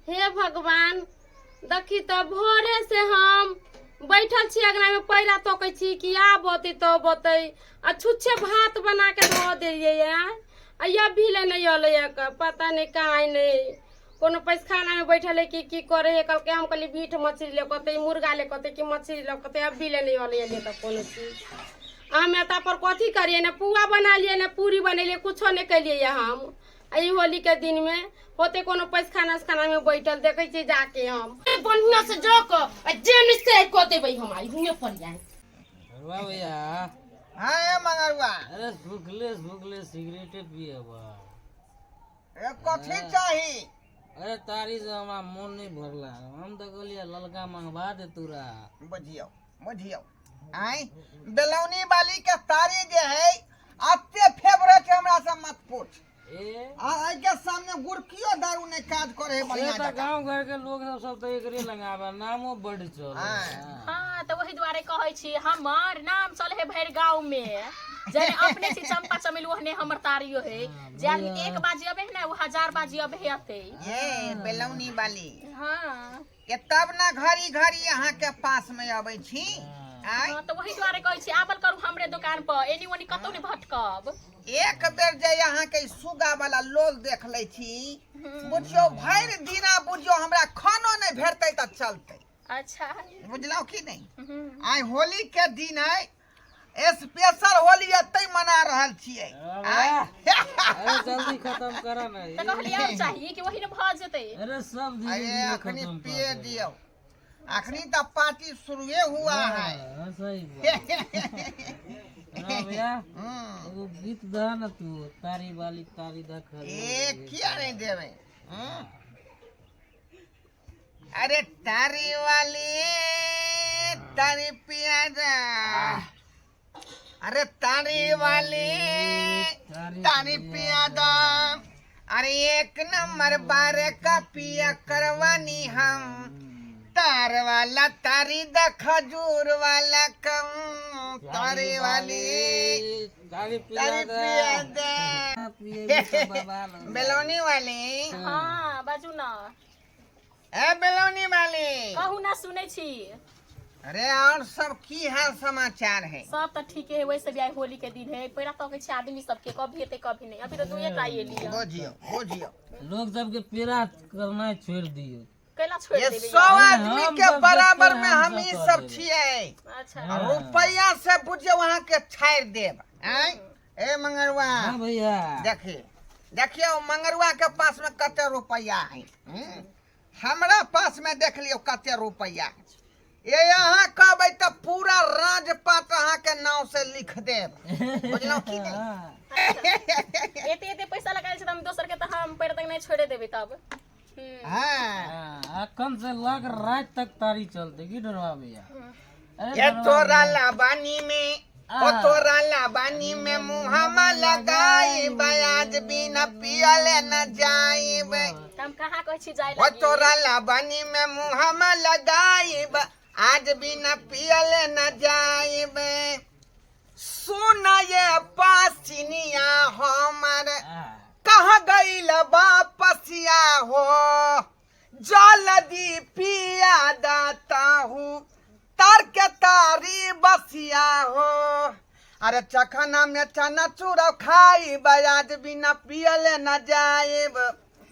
हे भगवान, देखी तऽ भोरे से हम बैठल छी अगना में, पैरा तोकै छी कि आब अतै तब अतै, आ छुच्छे भात बना के धऽ देलियै। आ अभी ले नहीं अलै, पता नहीं कहाँ, नहीं कोनो पैसखाना में बैठल है कि की करे है। कहलकै, हम कहली बीट मछली ले कहते, मुर्गा ले कहते कि मछली ले कहते। अभी ले नहीं अलै ले तऽ कोनो चीज। हम एतऽ पर कथी करियै? ने पुआ बना लियै, ने पूरी बनेलियै, कुछो नहि केलियै हम। एहि होली के दिन में होते कोनो पैसखाना उसखाना में बैठल, देखै छियै जाके हम बढ़िया से जा कऽ आ जे नहि से कऽ देबै हम आई हुएँ पर जाए। अरवा भैया। हाँ ए मंगरुआ। अरे सुखले सुखले सिगरेटे पिए बा। ए कथी चाही? अरे तारी से हमरा मोन नहीं भरला, हम तो कहलिए ललका मंगवा दे तोरा। बुझियौ बुझियौ, आय बेलौनी वाली के तारी जे है अते फेवरेट है, हमरा से मत पूछ। ए आ एहि के सामने गुड़कियो दारू नहीं काज करे है से बढ़िया तो जकाँ। गांव घर के लोग सब सब तो एकरे लगावे, नामो बड़ चल। हाँ। हाँ, तऽ ओहि दुआरे कहै छी, हमर नाम चले है भरि गाँव में। जेने अपने छी चंपा चमेली, ओहने हमर तारियो है। जे आदमी एक बाजी अबे है ना, वो हजार बाजी अबे है अते। ये बेलौनी वाली हाँ के तब ना घड़ी घड़ी अहाँ के पास में अबै छी आय। हाँ, तऽ ओहि दुआरे कहै छी, आबल करू हमरे दुकान पर, एनी ओनी कतौ नहि भटकब। एक बेर जे अहाँ के सुगा वाला लोल देख लै छी, बुझियौ भरि दिना बुझियौ हमरा खानो नहि भेटतै तऽ चलतै। अच्छा। बुझलहुँ कि नहि? हम्म। आइ होली के दिन है, स्पेशल होली एतै मना रहल छियै आइ। अरे जल्दी खत्म करा ना। तऽ कहलियै आब चाहिए कि वही ने भऽ जेतै। अरे सब धीरे अरे धीरे अखनी खत्म कर पिए दे। दियौ, अखनी तऽ पार्टी शुरुए हुआ है। हाँ, सही बात। अरे भैया, एगो गीत दह ना तू, तारी वाली तारी दख। ए किया नहीं देवे? हम्म। अरे तारी वाली तारी पिया जा, अरे तारी वाली तारी पिया दा, अरे एक नंबर बार का पिया करवानी हम, तार वाला तारी द खजूर वाला कम, तारी वाली तारी पिया तारी दा। पिया दा। पिएबी तऽ बवाल हो जाई। बेलौनी वाली। हाँ, बाजू ना। ए बेलौनी वाली। कहू ना, सुनै छी। अरे और सब की हाल समाचार है? सब तऽ ठीके है। वैसे भी आइ होली के दिन है, पैरा तकै छै आदमी सबके, कभी हेतै कभी नहीं। अभी तऽ दुए टा एली है। बुझियो बुझियो। लोग सबके पेड़ा करना छोड़ दियो। कैला छोड़ि ये देबै? 100 आदमी हम के सब बराबर देखते में हैं, हम हम ई सब सब कर देबै। छियै। अच्छा। हाँ। रुपया से बुझियो अहाँ के छाड़ि देब। आँय ए मंगरुआ। हाँ भैया। देखिए देखियो, मंगरुआ के पास में कते रुपया है, हम्म? हमरा पास में देख लियो कते रुपया। ये अहाँ कहबै तऽ पूरा राजपाट अहाँ के नाम से लिख देब, बुझलहुँ की नहि? हाँ। एते एते पैसा लगायल छै तऽ हम दोसर के तऽ हम पैर तक नहि छोड़े देबै तब। हाँ। हाँ, अखन से लग रात तक तारी चलते की डरवा भैया? अरे ये डरवा तोरा भैया। लाबानी में ओ तोरा लाबानी में मुहामा लगाई बयाज बिना पियले न जाइब। तऽ हम कहाँ कहै छी जाय ओ लागी? तोरा लाबानी में मुहामा लगाइब, आज बिना पियले न जाइब। सुन ये पासिनिया हमर, कहाँ गइल वापसिया हो, जल्दी पिया दाता हूँ तार के तारी बसिया हो। अरे चखना में चना चूड़ा खाई बयाज बिना पियले न जाएब,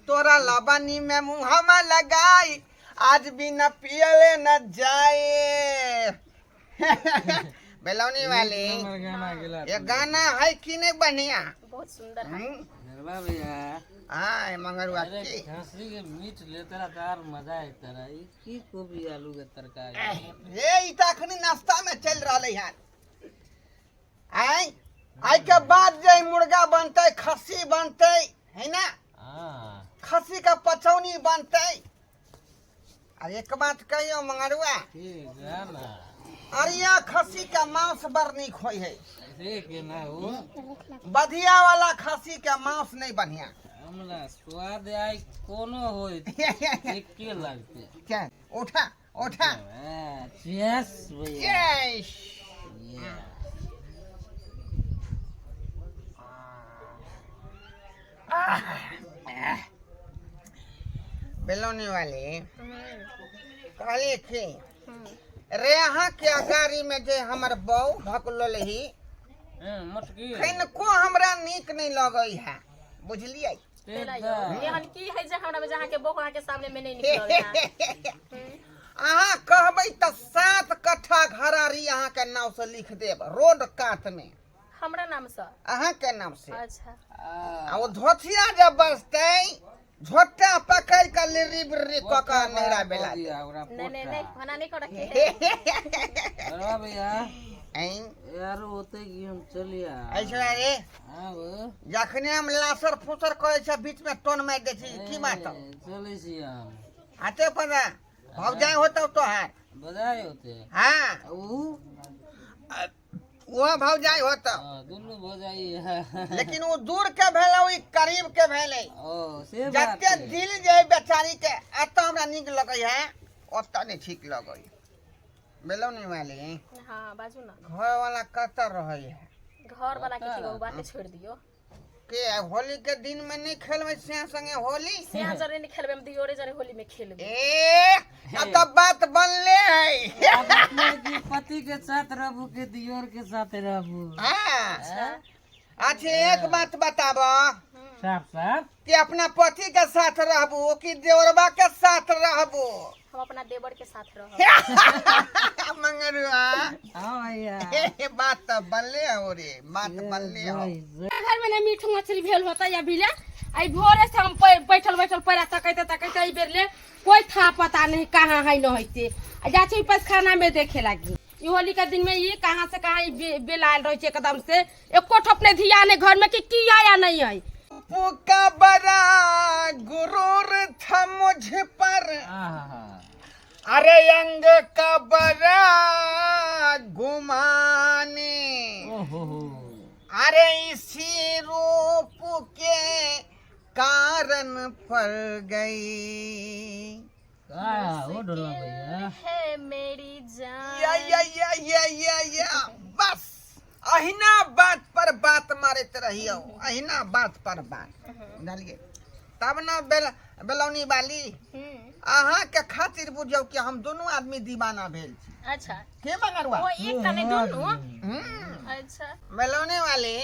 तोरा लबनी में मुहमा लगाई आज बिना पियले न जाए। बेलौनी वाली। हमर गाना गेला। ये गाना है कि नहीं बढ़िया? बहुत सुंदर है। हम्म? गरबा भैया। हाँ मंगरुआ। अरे की खस्सी के मीट लेते रहा तो आर मजा आता रहा। ई की कोबी आलू के तरकारी? हे ई तऽ अखनी नाश्ता में चलि रहलै हन। आय आइ के बाद जे मुर्गा बनतै, खस्सी बनतै, है ना? हाँ। खस्सी के पचौनी बनतै। आ एक बात कहियो मंगरुआ? ठीक है ना। अरिया खस्सी के मांस बड़ नीक होइ है। ऐसे केना हो? बधिया वाला खस्सी के मांस नहीं बढ़िया। हमरा स्वाद आइ कोनो होय एके लगते। क्या उठा उठा। चेस भैया। यस। Yeah. बेलौनी वाली कहली कि रे अहाँ के अगाड़ी में जे हमर बहू ढकलल ही मोटकी खनिको हमरा नीक नहीं लगै है, बुझलियै? एहन की है जे हमरा में जे अहाँके बहू अहाँके सामने में नहीं निकलल है? अहाँ कहबै तऽ 7 कट्ठा घरारी अहाँके नाव से लिख देब, रोड कात में। हमरा नाम से? अहाँके नाम से। अच्छा। आ ओ धोथिया जे बसतै, झोटा पकड़ के लिर्री बिर्री कऽ के नहरा बेला देब। नहीं नहीं नहीं, मना नहीं कर रखे है। अरे भैया। ऐं यार होते कि हम चलिया। ऐसा रे। हाँ वो। जखने हम लासर फुसर करै छै, बीच में टोन मारि दै छी, की बात? चलै छी हम। हाथे पर भौजाई होतौ तोहार। बधाई होते। हाँ। ऊ वो भौजाई होतौ। हाँ, दुनू भौजाई है। लेकिन वो दूर के भेलै, ओ करीब के भेलै। ओ से बात जते है। दिल जे बेचारी के एतऽ हमरा नीक लगै है, ओतऽ नहि ठीक लगै। बेलौनी वाली। हाँ, बाजू ना। घर वाला कतऽ रहै है? घर वाला के की कहू, बाते छोड़ दियो। के होली के दिन में नहीं खेलबै से संगे होली? सिया जरे नहीं खेलबे, हम दियोरे जरे होली में खेलबे। ए अब तो बात बनले है। अब अपने की पति के साथ रहबू के दियोर के साथ रहबू? हाँ, अच्छा एक बात बताब। साफ साफ। कि अपना पति के साथ रहबू कि देवरबा के साथ रहबू? हम अपना देवर के साथ रहब। मंगरुआ। हाँ भैया। बात तो बनले हो रे, बात बनले हो। घर में ना मीठ मछली भेल होता या बिले आई भोरे से हम बैठल बैठल पैरा तकैते तकैते एहि बेर ले कोई था पता नहीं कहाँ है न होते। आ जा छी पैखाना में देखे लागी। ई होली के दिन में ई कहाँ से कहाँ ई बेलायल रहे छै एकदम से, एको ठोप नहीं धिया नहीं घर में कि की आया नहीं है। का बड़ा गुरूर था मुझ पर, आहा। अरे अंग का बड़ा गुमाने, ओहो हो। अरे इसी रूप के कारण पड़ गई। का ओ डोलवा भैया? है मेरी जान। या या या या या या, बस अहिना बात पर बात मारैत रहियौ, अहिना बात पर बात, बुझलियै? तब न बेल बेलौनी वाली, अहाँ के खातिर बुझियौ कि हम दुनू आदमी दीवाना भेल छी। अच्छा। के मंगरुआ? वो एक नहीं दुनू। अच्छा। बेलौनी वाली,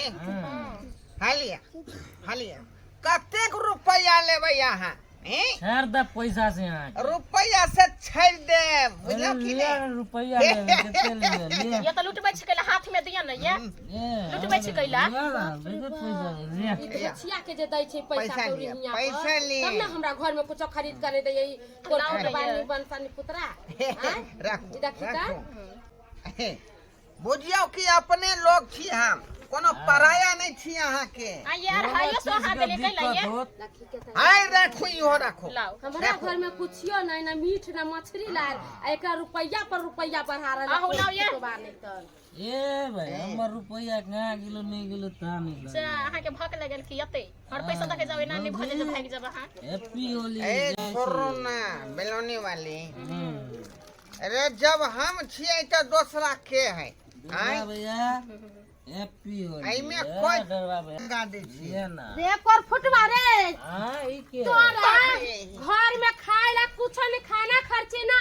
हालिया हालिया, कतेक रुपैआ लेबै अहाँ? हैं? छाड़ द पैसा से यहाँ के। रुपैआ से छाड़ि देब, बुझलौ कि लिया नहि? रुपैया लेबै, कते लिया लिया। ये तो लुटबै छी कैला, हाथ में दिया ना ये। ए, लुटबै छी कैला। लिया ना, बेगर पैसा लिया। ई धोछिया के जे दै छै पैसा पैसा कौड़ी लिअ, हियाँ पैसा पर, लिअ। तब ने हमरा घर में कुछो खरीद कर दै ई तोर लाउ फटवा ने ये। नी बनसानी पुतरा। आँय? राखू। ई देखी तऽ। राखू, बुझियौ कि अपने लोग छी हम, कोनो पराया नहीं छी अहाँके। आ यार हायो सो हाथ ले कैला ये। दिक्कत होत। देखी के तऽ। आइ राखू, इहो राखू। लाओ। हमरा घर में कुछियो नहीं, ना मीठ ना मछली लायल, आ एकरा रुपैया पर रुपैया बढ़ा रहल। आहू लाउ ये। नहीं तऽ। ए भाई, हमर रुपैया कहाँ गेलो नहीं गेलो ता नहीं। से अहाँ के भक लगल कि एते हर पैसा दके जावे ना नहीं भजे जे भागि जाब अहाँ। हैप्पी होली। ए छोड़ू ना बेलौनी वाली। अरे जब हम छियै तऽ दोसरा के है? डरवा आँय? भैया, हैप्पी होली। एहिमे ए, कोई- डरवा भैया। गा दै छी। लिया ना। रे कर फुटवा रे। हाँ, ई के? तोरा घर में खाए ला कुछो नहीं, खाना खर्चे ना,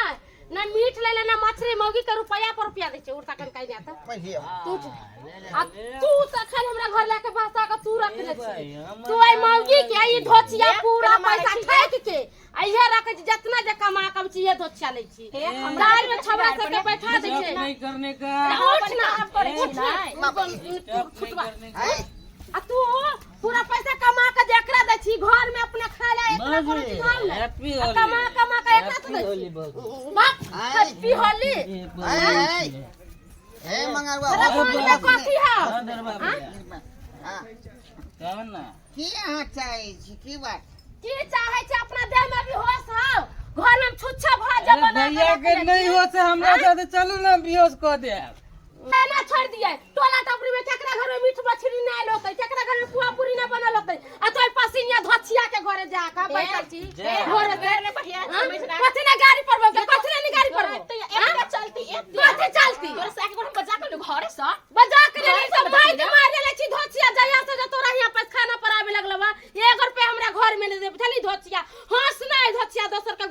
ना मीट ले ले ना मछली, मौगी के रुपैया पर रुपया दै छै। उड़ता कन कहीं जाता। पहियो। तू आ तू तखन हमरा घर लाके बसा के तू रख ले छी। भाई, हमर तू आई मौगी के ई धोचिया ये पूरा केना मारै पैसा छी? ठैक के आ इहे रखे छी, जितना जे कमा कम छी इहे धोचिया लै छी। हे, हमरा दाल में छबरा सबके बैठा दै जब छै। नहीं करने का। उठ ना, काम करै छी उठ ना। ना। जब नहीं फुटवा। करने का। आँय? आ तू पूरा पैसा कमा के जेकरा दै छी घर में अपना खाए ला एकरा कोनो चीज हम नै। हैप्पी आ होली। कमा कमा के एकरा तो हैप्पी दै होली छी। बहुत। बाप, हैप्पी होली। आँय, आँय। ए मंगरुआ। तोरा हो- मन में कथी हौ? हाँ, डरवा भैया। हाँ। कहो ना। की अहाँ चाहै छी, की बात? की चाहे छै? अपना देह में भी होश हौ? घर में छुच्छा भात जब अरे बना के भैया रख के ले नहीं छी। हो से हमरा साथे चलू ना, बेहोश कऽ देब। ना छोड़ दिए टोला टपरी में केकरा घर में मीट मछली ना आयल होतै, केकरा घर में पुआ पूरी ना बनल होतै, आ तोय पसीनिया धोछिया के घरे जा के बैठल छी घरे से। ने बढ़िया हाँ? समझ रहा। कथी ना गाड़ी पर बोलते, कथी ना गाड़ी पर तोरा तो एकटा चलती एक। कथी चलती? तोरा से आके हम बजा के घरे से बजा के ले घरे से सब बजा भाई के के मारे ले छी धोछिया। जहिया से जे तोरा हियां पर खाना पर आवे लगल बा, एक रुपया हमरा घर में नहीं दे। बुझली धोछिया? हंस नहीं धोछिया।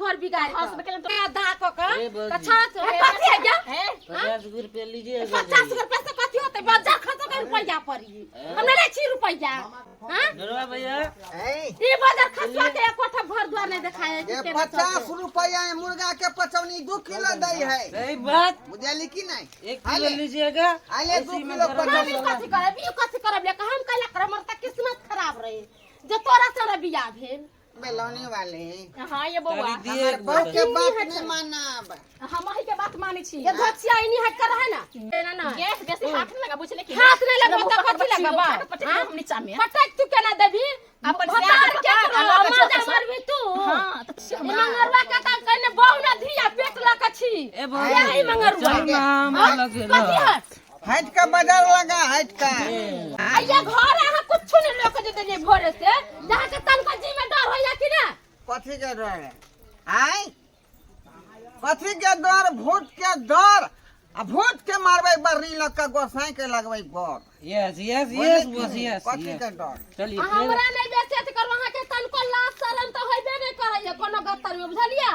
घर बिगाड़ हंसबे केलनि के दा क के ए त भौजी। छत कथी है गे हे 50 गो रुपया लीजिएगा 50 रुपया से कथी होतै बाजार खर्च के रुपया पड़ी हम नहीं लै छी रुपया हां ढोरबा भैया ए, ई बाजार खसवा के एको ठा घर द्वार नहीं देखाय है कि ये केना 50 चलतै। रुपया में मुर्गा के पचौनी 2 किलो दै है सही बात बुझली कि नहीं 1 किलो लीजिएगा आले 2 इसी में किलो गरम हम पचौनी ई कथी करब ई कथी करब लेके हम कैला करब हमर त किस्मत खराब रहे जे तोरा से हमरा बियाह भेल बेलौनी वाली हाँ ये बौआ तारी दिए हमर एक बहू बोतल। के बात नहीं मानब हम अही के बात मानै छी ये धोचिया इनी हट कर रहे ना ना ना गैस बेसी हाथ नहीं लगा बुझले कि हाथ नहीं लगबो त कथी लगबा पटक हम नीचा में पटक तू केना देबी अपन भतार सिया के के करो, पकड़, आ माजा लऽ के मरबी तू हाँ त ई मंगरुआ के त कहने बहु ना धिया पेट लऽ के छी ए भौजी यही मंगरुआ चल ना हम हाँ? लगे कथी हट हट के बदल लगा हट के आ ये घर अहाँ कुछ नहीं लऽ के जे देलियै भोरे से जहाँ के तनका जी में डर होइया कि ना कथी के डर है आय कथी के डर भूत के डर आ भूत के मारबै बर्नी लग के गोसाई के लगबै गोर यस यस यस बस यस कथी के डर चलिए आ फिर हमरा नहीं बेचे त करू अहाँ के तनको लाज शरम त होइबे नहीं करैया कोनो गत्तर में बुझलियै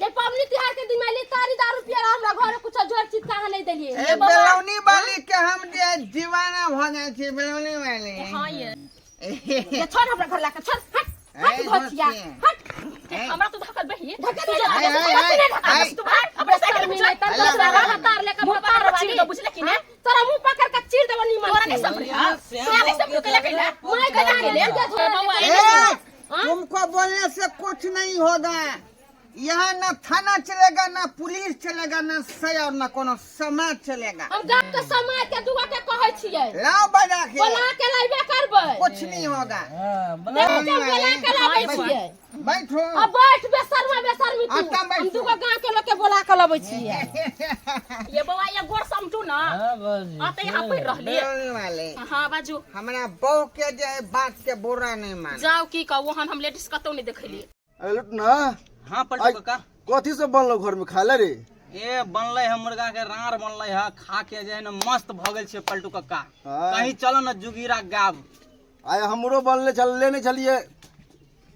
जे पबनी तिहार के दिन में तारी दारू पियर हमरा घर कुछ जोर चीज कहाँ नहीं देलियै ए बेलौनी वाली के हम जे दीवाना भऽ जाइ छी बेलौनी वाली हाँ ये ये छोड़ हमरा घर लाके छोड़ हट हट ए, धोतिया धोतिया। हट हमरा तो धकल बही धक्का तू दे जा आय, आय, आय, आय। तू भाग अपने साइकिल में चल अल्लाह, तोरा तार लेके मुंह भतार पकड़ वाली चीर दो बुझले कि ने तोरा मुंह पकड़ के चीर देबो नीमन तोरा नहीं से। समझ तोरा नहीं समझ कैला कैला मैं गला के ले बौआ, ए, तुमको बोलने से कुछ नहीं होगा यहाँ न थाना चलेगा न पुलिस चलेगा न सै और न कोनो समाज चलेगा हम गाँव के समाज के दुआ के कहै छियै लाओ बजा के बोला के लाइबे करबै कुछ नहीं होगा हाँ बोला देखै छियै, बोला के लाबै छियै बैठो अब बैठ बेसरमा बेसरमी तू अच्छा, बैठो। हम दूगो गाँव के लोग के बोला के लबै छियै ये बौआ ये गोर समटू ना हाँ भौजी अते यहाँ पड़ रहली बेलौनी वाले हाँ बाजू हमरा बहू के जे है बात के बुरा नहीं मान जाओ की कहू हम लेडीज कतौ नहीं देखली अरे लुट ना हाँ पलटू आई काका कथी सब बनलो घर में खाए ला रे ए बनलै है मुर्गा के रार बनलै है खा के जे है ना मस्त भऽ गेल छै पलटू काका हाँ। कहीं चलो ना जुगीरा गाब आइ हमरो बनले छल लेने छलिए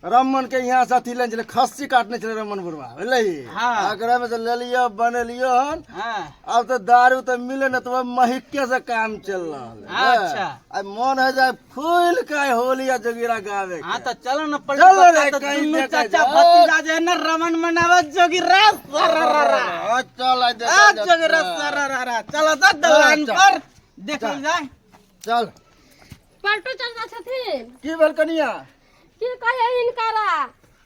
रमन के यहाँ से अथी लेने छलिए खस्सी काटने छलै रमन बुढ़वा बुझलही हाँ। ओकरा में से लेलियो बनेलियो हन हाँ अब तो दारू तो मिले न तो महिके से काम चल रहल है अच्छा। आइ मन है जाए फूल के आइ होली आ जोगिरा गावे के हाँ तो चलो ना पलटू चलो काका रे, तो कहीं दुनू देखा चाचा जाए। भतीजा जे है ना रमन मनावत जोगीरा सरारा हाँ, चल आइ आ देखल जाए। जोगीरा सरारा चलो तो दलान चल। पर देखल जाए चल पलटू चाचा छथिन की भेल कनिया की कहे हिनकरा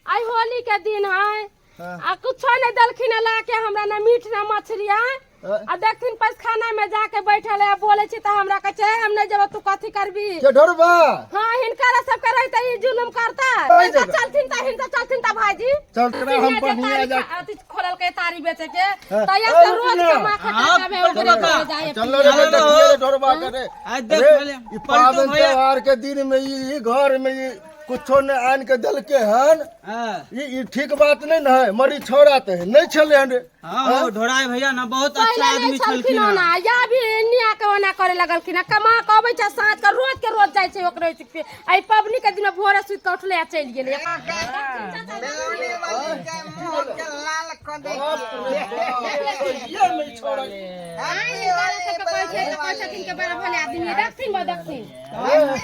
आइ होली के दिन है हाँ। आ कुछो नहीं देलखिन ला के हमरा ना मीट ना मछली है हाँ। आ देखथिन पैखाना में जाके बैठल है बोले छी तऽ हमरा कहै छै हम नहीं जेबो तू कथी करबी के ढोरबा हाँ हिनकरा सबके रहते ई जुलुम करता ओहि हिनका जगह। चलथिन तऽ हिनका चलथिन तऽ भाईजी चल तोरा हम बढ़िया जा अथी खोललकै तारी बेचे के हाँ। तऽ यहाँ से ए, रोज रुक ना। कमा खटा हाँ, के आबे पलटू ओकरे काका। घर जाए चलो रे चलो देखिए रे ढोरबा के रे आज देख अरे, पहले, ई पलटू पावन भैया। त्योहार के दिन में ई घर में ई कुछो ने आन के देलके हन हाँ ई ठीक बात नहीं न है मरी छोड़ा ते है नहीं छले हन रे हाँ हो, ढोराय भैया ना बहुत अच्छा पहिले आदमी नहीं छलखिन छलखिन ओना या भी निया के ओना करे लगलखिन हँ। कमा के अबै छै साँझ के रोज के रोज जाइ छै ओकरे पे एहि पबनी के दिन में भोरे सुति के उठले आ चलि गेलै बेलौनी वाली के मुंह के लाल कऽ दै छियै। ये में छोड़ा हैप्पी होली सबके कहै छै तऽ कहै छथिन के बड़ा भले आदमी है। देखथिन बा देखथिन रे रे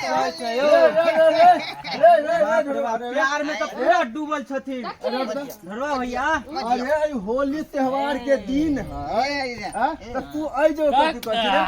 रे रे रे रे रे ढोरबा रे प्यार में तो पूरा डूबल छथिन ढोरबा भैया अरे ई होली त्योहार के दिन है हाँ? तऽ तू आइ जो कथी कर छी रे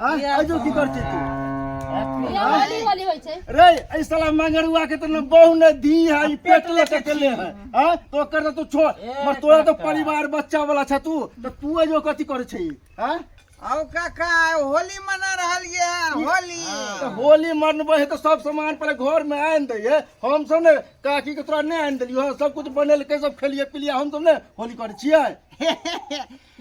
हाँ? आइ जो की कर छी तू ये होली होली होइ छै रे ऐ साला मंगरुआ के तो न बहु ने दी है ई पेट लेके चले है हाँ तो ओकर तो तू छोड़ मगर तोरा तो परिवार बच्चा वाला छ तू तो तू ऐ जो कथी करे छी हाँ औ काका होली मना रहल ये होली तो होली मनबै है तो सब सामान पहले घर में आनि दैये हम सब ने काकी के तोरा नहि आनि देलियो हँ सब कुछ बनेलकै सब खेलिए पिलिए हम सब ने होली करै छियै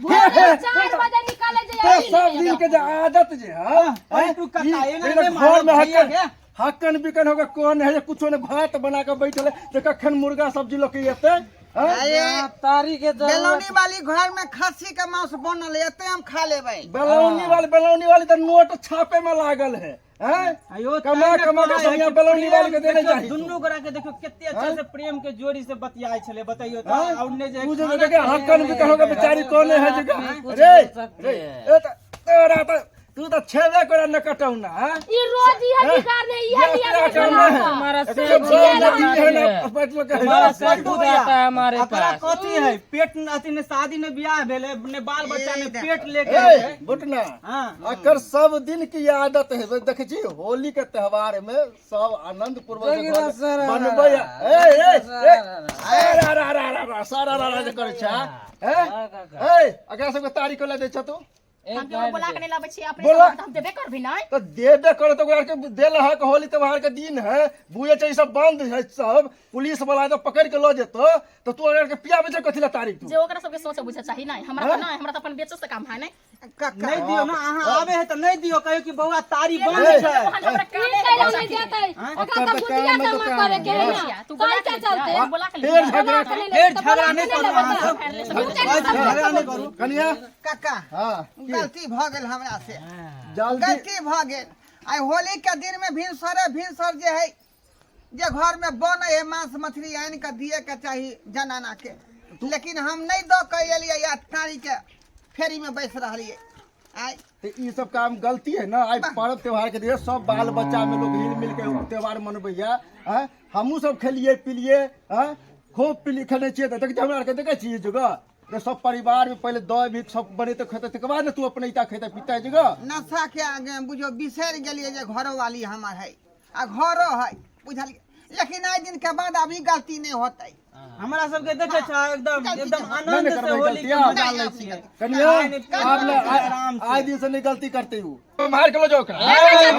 भोरे 4 बजे निकले तो जे सब दिन के जे आदत जे है पलटू काका, एना ई नहि घर में मारब भैया हक्कन के। हक्कन बिकन होकर कौन है कुछो ने भात बना के बैठल है जे कखन मुर्गा सब्जी लऽ के एतै हँ? अरे तारी के जरूरत बेलौनी वाली घर में खस्सी के मांस बनल है, एते हम खा लेबै बेलौनी वाली बेलौनी वाली तऽ नोट छापे में लागल है हैं आयो कमा तैं ने कमा के कहै सब है यहाँ कि बेलौन प्रेम निकाल के देने देखियौ, चाही तू। दुनू गोरा के देखियौ कते अच्छा से प्रेम के जोड़ी से बतियाइ छलै बतैयौ तऽ हाँ? आ उन्ने जे तू जो खाना देखे हक्कन भी कहोगे बेचारी कौन है जगह कुछ रे बोल सकते रे हैं। ए त तोरा त तू त छेबे कोरा न कटौ ना हाँ? ई रोज इहे बिगाड़ने इहे ये लिया तेरा काम है तुम्हारा एक से तो दूध बहू न आता दी है ना है। पेट लगे है। तुम्हारा से पलटू दूध भैया, आता है हमारे एकरा पास। कथी है पेट न- अथी ने शादी ने बियाह भेलै ने बाल बच्चा ने पेट लेके ए बुटना हाँ। अकर सब दिन की आदत है बे, देखै छी होली के त्योहार में सब आनंद पूर्वक देखी ना सारा बनबै ए ए ए ए रा रा रा रा रा सारा रा रा जे करै छै ए ए अकरा सबके तारीख कोला दै छ तू हम केकरो बोला के नहीं लाबै छियै अपने बोला। सब हम देबे करबी नहीं तो देबे करे तो ओकरा के देल है कि होली त्योहार के दिन है बुझे छै ई सब बंद है सब पुलिस वाला तो पकड़ के ल जेतो तो तू ओकरा के पियाबे छै कथी ला तारीख तू जे ओकरा सबके सोचे बुझे चाही नहीं हमरा तऽ नहीं हमरा तऽ अपन बेचे से काम है नहीं काका नहीं दियौ ना अहाँ आबे है तऽ नहीं दियौ कहियौ कि बौआ तारी बंद ए, छै ओहन हमरा ई कामे कैला नहीं नहीं जेतै ओकरा ओकर तऽ तऽ भुतिया काम है जमा तऽ करे के है काम है। ना तू बोला तै के के चलते ले, बोला के ले। फेर झगड़ा बोला के ले, फेर तऽ झगड़ा बोला नहीं के ले करू अहाँ लेबै सब तऽ। झगड़ा नहीं करू कनिया काका हाँ गलती भऽ गेल हमरा से जल्दी गलती भऽ गेल आइ होली के दिन में भिनसरे भिनसर जे है जे घर में बनै है मांस मछली आनि कऽ दिए के चाही जनाना के लेकिन हम नहीं दऽ के एलियै या तारी के फेरी में बैस रहलियै आइ तो ई सब काम गलती है ना आइ पर्व त्योहार के दिन सब बाल बच्चा में लोग हिल मिल के त्योहार मनबैया हैं हमहूँ सब खेलिए पिलिए हैं खूब पिली खेने छियै तऽ देखै छियै हमरा आरके देखै छियै जगह तऽ सब परिवार में पहिले दही भी सब बनेतै खेतै तकर बाद ने तू अपने इता खेतै पीतै जगह नशा के आगे बुझो बिसरि गेलियै जे घरोवाली हमर है आ घरो है बुझलियै लेकिन आइ दिन के बाद अब ई गलती नहि होतै हमरा सबके देखे छ एकदम गलती एकदम नहीं आनंद नहीं से करबै होली के गलती, हाँ। मजा लै छियै कनिया आब ना आराम से। आइ दिन से नहीं गलती करते हूँ मार के लो जाओ ओकरा। एकर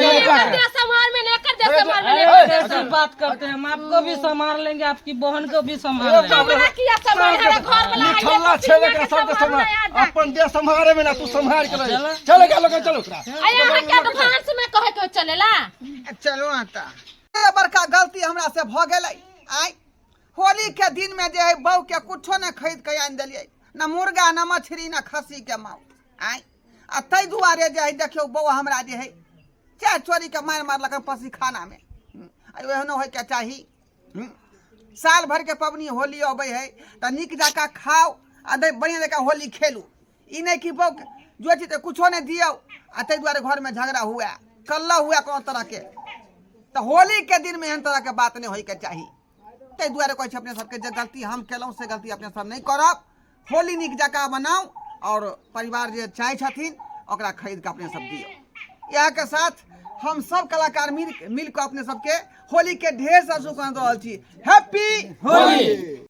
देह संभाल में ने एकर देह संभाल में ने अरे कैसी बात करते हैं हम आपको भी संभाल लेंगे आपकी बहन को भी संभाल लेंगे हमरा किया संभाल हमरा घर वाला है निठल्ला छेबे के सबके संभाल अपन देह संभारे में ना तू संभाल के रही चल गा लोग चलो ओकरा अरे अहाँ के एडवांस में कहे के चलेला चलू ना तऽ ए बड़का गलती हमरा से भऽ गेलै आइ होली के दिन में जे है बहू के कुछो नहि खरीद के आनि देलियै न मुर्गा न मछली न खस्सी के माउ आइ आ ताहि दुआरे जे है देखियौ बौआ हमरा जे है चाय चोरी के मारि मारलक पसीखाना में आ एहनो होइके चाही साल भर के पबनी होली अबै है तऽ नीक जकाँ खाउ आ बढ़िआँ जकाँ होली खेलू ई नहि कि बौक जो चीज तऽ कुछो नहि दियौ आ ताहि दुआरे घरमे झगड़ा हुए कल्ला हुए कोनो तरहके तऽ होलीके दिनमे एहन तरहके बात नहि होइके चाही ताहि दुआरे कहै छी अपने सबके जे गलती हम केलहुँ से गलती अपने सब नहि करब होली नीक जकाँ मनाउ आओर परिवार जे चाहै छथिन ओकरा खरीद कऽ अपने सब दियौ इएहके साथ हम सब कलाकार मिल मिल कऽ अपने सबके होली के ढेर सारा शुभकामना दऽ रहल छी हैप्पी होली।